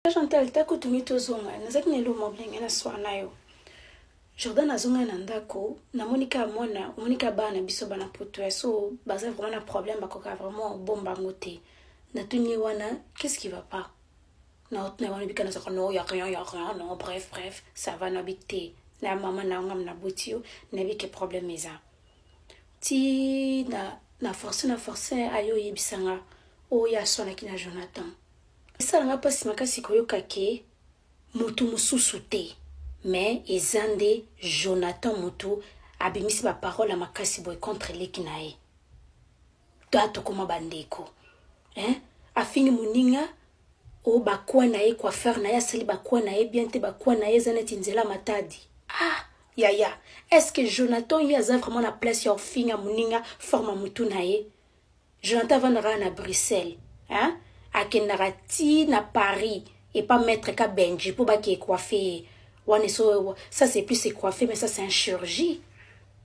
Chantal, ta kutu ngi tozonga, nazalaki na eloko moko ndenge na soir na yo. Jordan azonga na ndako, namoni kaka mwana, omoni kaka bana na biso bana poto ya so baza vraiment na problème, bakoka vraiment bomba yango te. Natuni ye wana, qu'est-ce qui va pas? Na na wana bika nazaka non, ya rien, ya rien, non, bref, bref, ça va na bi te. Na mama na ngam na boti yo, na bi ke problème eza. Ti na na force na force ayo yebisanga oyo aswanaki na Jonathan. Esala nga mpasi makasi koyoka ke mutu mosusu te mais eza nde Jonathan mutu abimisi ba parole ya makasi boye contre leki na ye. Ta tokoma bandeko hein? Afingi moninga o bakwa na ye coiffeur na ye asali bakwa na ye bien te, bakwa na ye eza neti nzela Matadi. Ah yaya, est-ce que Jonathan ye aza vraiment na place ya ofinga moninga forme mutu na ye? Jonathan avandaka na Bruxelles, hein? Akendaka ti na Paris epa maître ka Benji mpo bake coiffer ye wana. So ça, c'est plus coiffer, mais ça, c'est un chirurgie,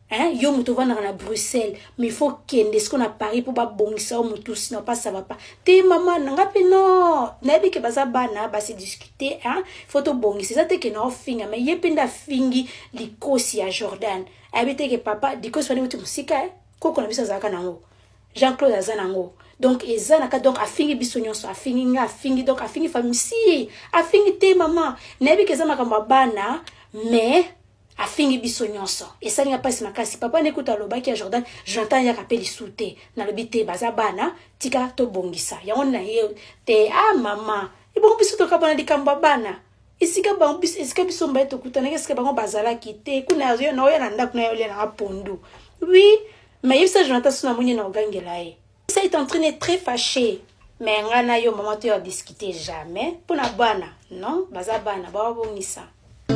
hein? Yo moto ovandaka na Bruxelles, mais il faut kende siko na Paris mpo babongisa yo motu, sinon pas, ça va pas te. Mama nanga mpe non, nayebi ke baza bana base discute, hein? Faut tobongisa, eza te ke na ofinga, mais ye mpe nde afingi likosi ya Jordan. Ayebi te ke papa likosi wana euti mosika, eh? Koko na biso azalaka nango, Jean-Claude aza nango, donc eza na ka. Donc afingi biso nyonso, afingi nga, afingi, donc afingi famille. Si afingi te, mama, nayebi ke eza makambo ya bana, mais afingi biso nyonso, esali nga mpasi makasi. Papa nde kuta alobaki ya Jordan, Jonathan yaka mpe lisu te. Nalobi te, baza bana, tika tobongisa yango na ye te. Ah mama, ebongo biso tokabona likambo ya bana esika bango biso, esika biso mbaye tokutanaki, esika bango bazalaki te kuna. Naoya na ndako na yo, olia nanga pondu. Oui, mais yebisa Jonathan so namoni na ogangela ye. Ça est en train d'être très fâché, mais nga na yo, mama, toya discuter jamais mpona bana. Non, baza bana, babongisa.